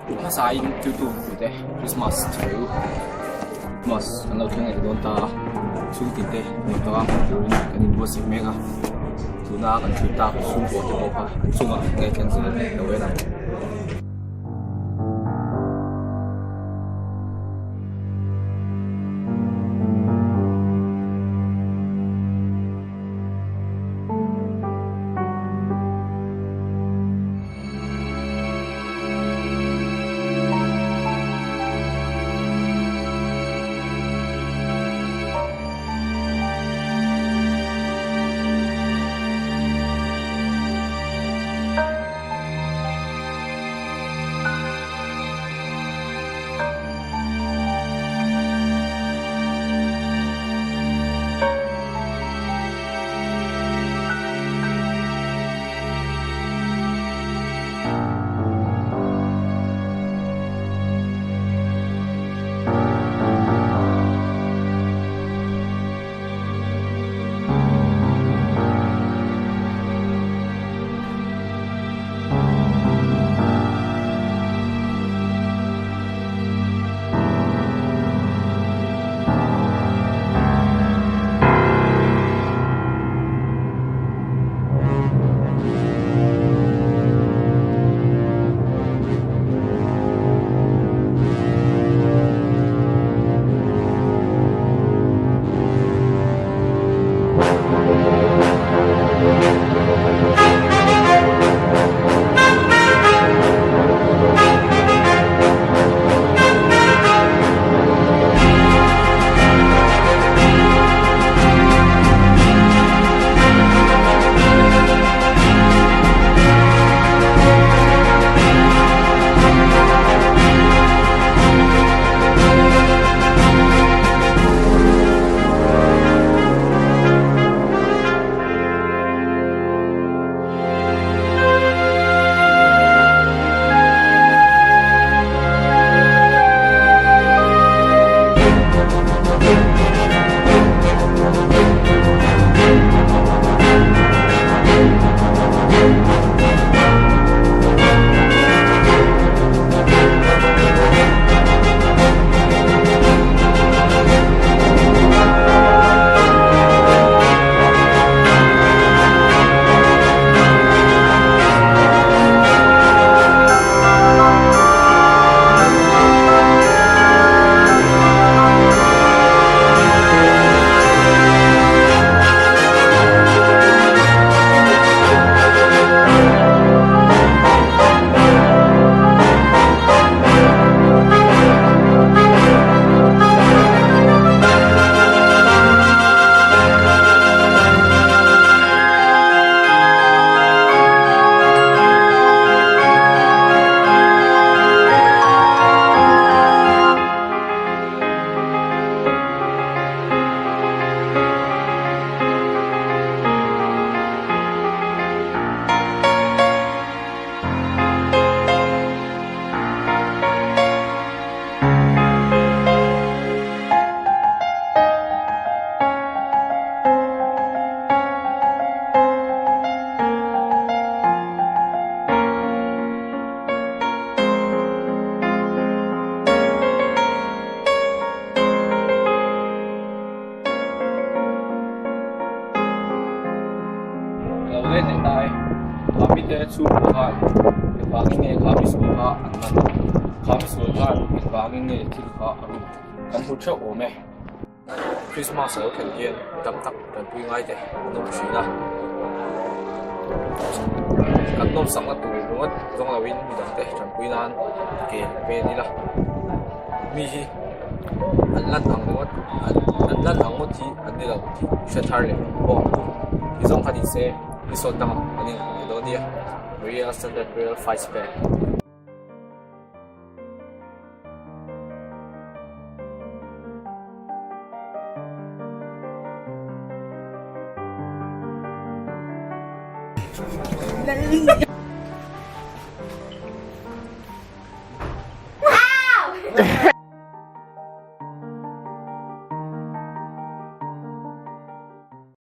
Hmasain tutu mipui te Christmas chu Christmas an lo thleng leh dawn ta a, chhungtin te nuam taka hman turin kan inbuatsaih mek a, tuna kan thlir tak chhungkaw te pawh kha an chungah nge thleng zel lo en ang. Lo let leh ta e. Kha mite chhungkaw khan engvangin nge kha misual kha an man? Kha misual khan engvangin nge thil kha a ruk? Kan hmu theuh awm e. Christmas a lo thlen hian mi tam tak tanpui ngai te an awm thin a. Kan nawmsakna tur ringawt zawng loin midangte tanpui nan ke pen ila. Mi hi an lan ang ringawt an an lan ang ngawt hi an ni lo tih hre thar leh bawk ang u. Ti zawng kha ni se episode dangah kan inhmu leh dawn nia. Maria Standard Real Fights Back. Ow!